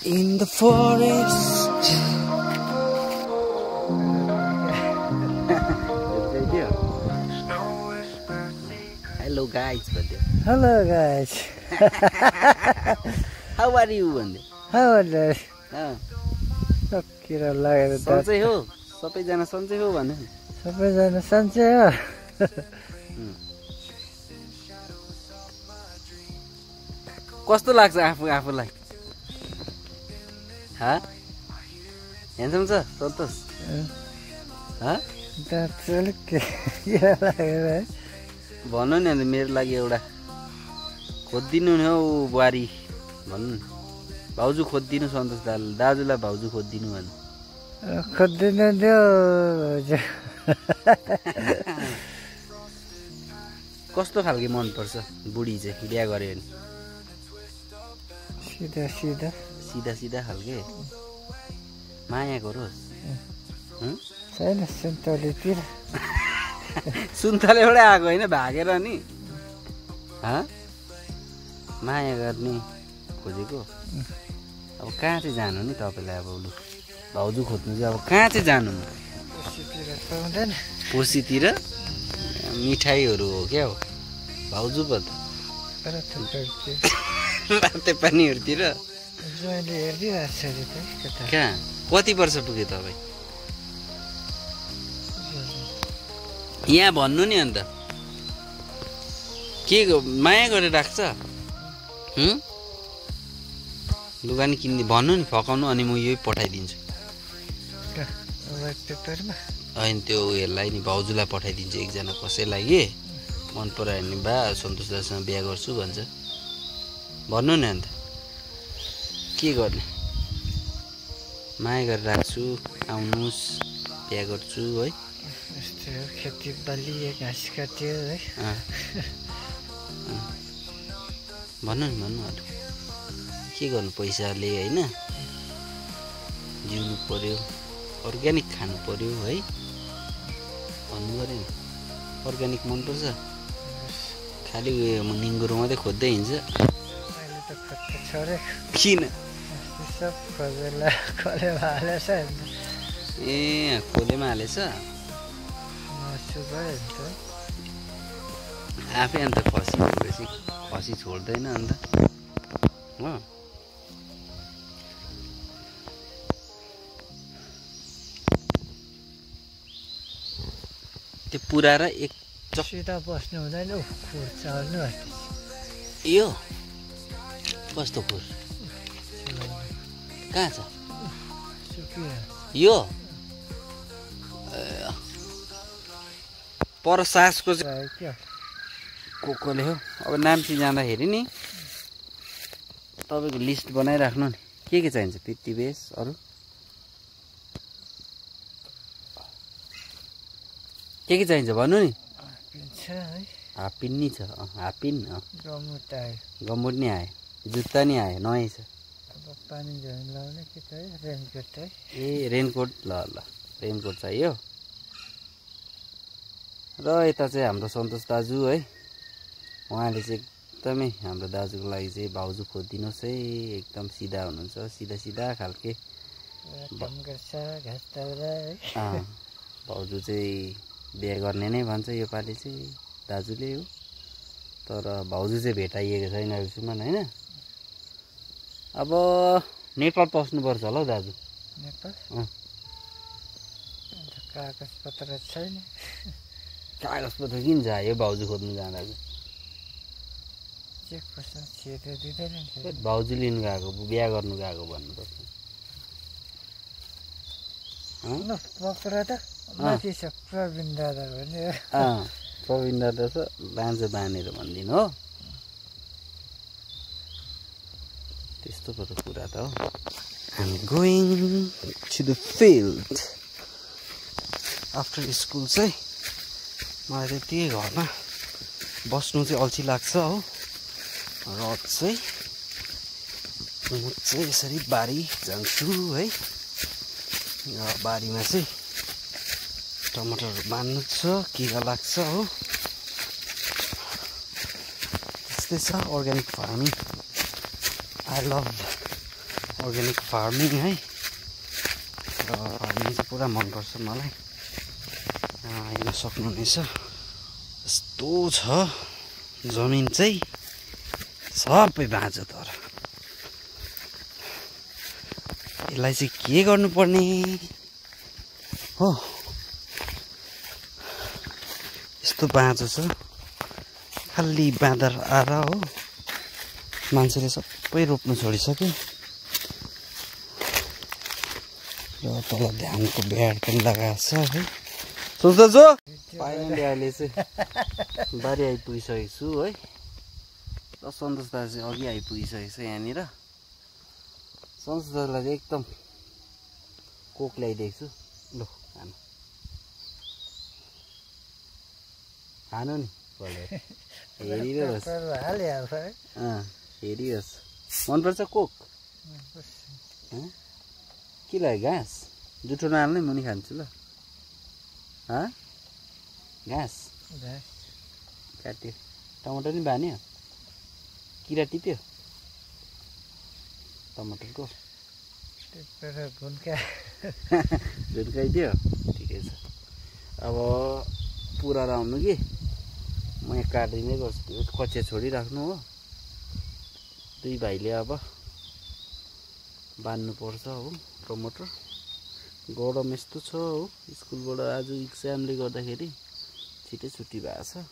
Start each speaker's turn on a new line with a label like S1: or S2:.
S1: in the forest. Hello guys,
S2: Hello guys.
S1: How are you?
S2: How are you? किरा लागेर
S1: सन्चै हो सबैजना सन्चै हो भन्नु
S2: सबैजना सन्चै हो
S1: कस्तो लाग्छ आफूलाई ह हेन्सम छ सन्तोष ह
S2: दाचले किरा लागेर
S1: भन्नु नि अनि मेरो लागि एउटा खोज्दिनु नि हौ बुहारी भन्नु भाउजू खोज्दिनु सन्तोष दाजुलाई भाउजू खोज्दिनु भन्नु
S2: खोज्दिनु दियो
S1: कस्तो खालके मन पर्छ बुढी चाहिँ बिहा गर्यो भने
S2: सीधा सीधा
S1: सीधा सीधा खालके माया गरोस्
S2: छैन सुन्तलीतिर
S1: सुन्तलेबाटै आएको होइन भागेर नि माया गर्ने खोजेको अब कहाँ चाहिँ जानु नि तपाईँलाई अब लु भाउजू खोज्नु चाहिँ अब कहाँ चाहिँ जानु पोसीतिर मिठाईहरू हो क्या हो भाउजू पो त राते पानीहरूतिर कहाँ कति वर्ष पुग्यो तपाईँ यहाँ भन्नु नि अन्त के माया गरेर राख्छ लुगा नि किन्ने भन्नु नि फकाउनु अनि म यही पठाइदिन्छु होइन त्यो उयोहरूलाई नि भाउजूलाई पठाइदिन्छु एकजना कसैलाई कि मन परायो भने बा सन्तोष दासँग बिहा गर्छु भन्छ भन्नु नि अन्त के गर्ने माया गरेर राख्छु आउनुहोस् बिहा गर्छु है
S2: खेती बाली घाँस काट्यो है
S1: भन्नु नि भन्नु अरू के गर्नु पैसाले होइन जिउनु पर्यो अर्ग्यानिक खानु पर्यो है भन्नु पऱ्यो नि अर्ग्यानिक मनपर्छ खालि उयो निङ्गुरो मात्रै खोज्दै हिँड्छ किन ए खोलेमा हालेछ आफै अन्त खसी छोड्दैन अन्त हो त्यो पुरा र एक
S2: सिधा बस्नु हुँदैन चल्नु
S1: यो कस्तो फुर कहाँ छ यो पर सासको कसले हो अब नाम्ची जाँदाखेरि नि तपाईँको लिस्ट बनाइराख्नु नि के चाहिन्छ पित्ती बेस अरू के चाहिन्छ भन्नु नि हाफपिन नि छ हाफपिन गम्बुट नि आयो जुत्ता नि आयो नयाँ छ ए रेनकोट ल रेनकोट चाहियो र यता चाहिँ हाम्रो सन्तोष दाजु है उहाँले चाहिँ एकदमै हाम्रो दाजुको लागि चाहिँ भाउजू खोजिदिनुहोस् है एकदम सिधा हुनुहुन्छ सिधा सिधा खालके भाउजू चाहिँ बिहा गर्ने नै भन्छ योपालि चाहिँ दाजुले हो तर भाउजू चाहिँ भेटाइएको छैन अहिलेसम्म होइन अब नेपाल पस्नुपर्छ होला हौ दाजु
S2: नेपाल कागज पत्र छैन
S1: कागज पत्र किन चाहियो भाउजू खोज्नु जाँदा भाउजू लिनु गएको बिहा गर्नु गएको भन्नुपर्छ
S2: प्रवीण दादा
S1: प्रवीण दादा छ बाँझो बाँधेर भनिदिनु हो त्यस्तो पो त कुरा त हो I'm going to the field after school चाहिँ मलाई चाहिँ त्यही घरमा बस्नु चाहिँ अल्छी लाग्छ हो र चाहिँ म चाहिँ यसरी बारी जान्छु है बारीमा चाहिँ टमाटर बाँध्नु छ किरा लाग्छ हो त्यस्तै छ organic farming I organic farming है। र फार्मिङ चाहिँ पुरा मनपर्छ मलाई। हेर्न सक्नुहुनेछ यस्तो छ जमिन चाहिँ सबै बाँझो। तर यसलाई चाहिँ के गर्नुपर्ने हो, यस्तो बाँझो छ, खालि बाँदर आएर हो मान्छेले सबै रोप्नु छोडिसके। र तल ध्यानको ब्याड पनि लगाएको छ है। सोच्दा जो फाइनली अहिले चाहिँ बारी आइपुगिसकेको छु है। र सन्तोष दाजु चाहिँ अघि आइपुगिसकेको छ यहाँनिर। सन्तोष दाजुलाई चाहिँ एकदम कोक ल्याइदिएको छु। लु खानु खानु नि हेरिरहोस्। हेरिनुहोस् मनपर्छ कोक? के लाग्यो घाँस? जुठो नहाल्नै म नि खान्छु ल। घाँस काट्यो, टमाटर नि बान्यो, किरा टिप्यो टमाटरको झुन्काइदियो। ठिकै छ। अब पुरा आउनु कि म यहाँ काटिदिँदै गर्छु। त्यो कचिया छोडिराख्नु हो। दुई भाइले अब बान्नुपर्छ हो टमाटर। गरम यस्तो छ हो, स्कुलबाट आज इक्जामले गर्दाखेरि छिटै छुट्टी भएको छ।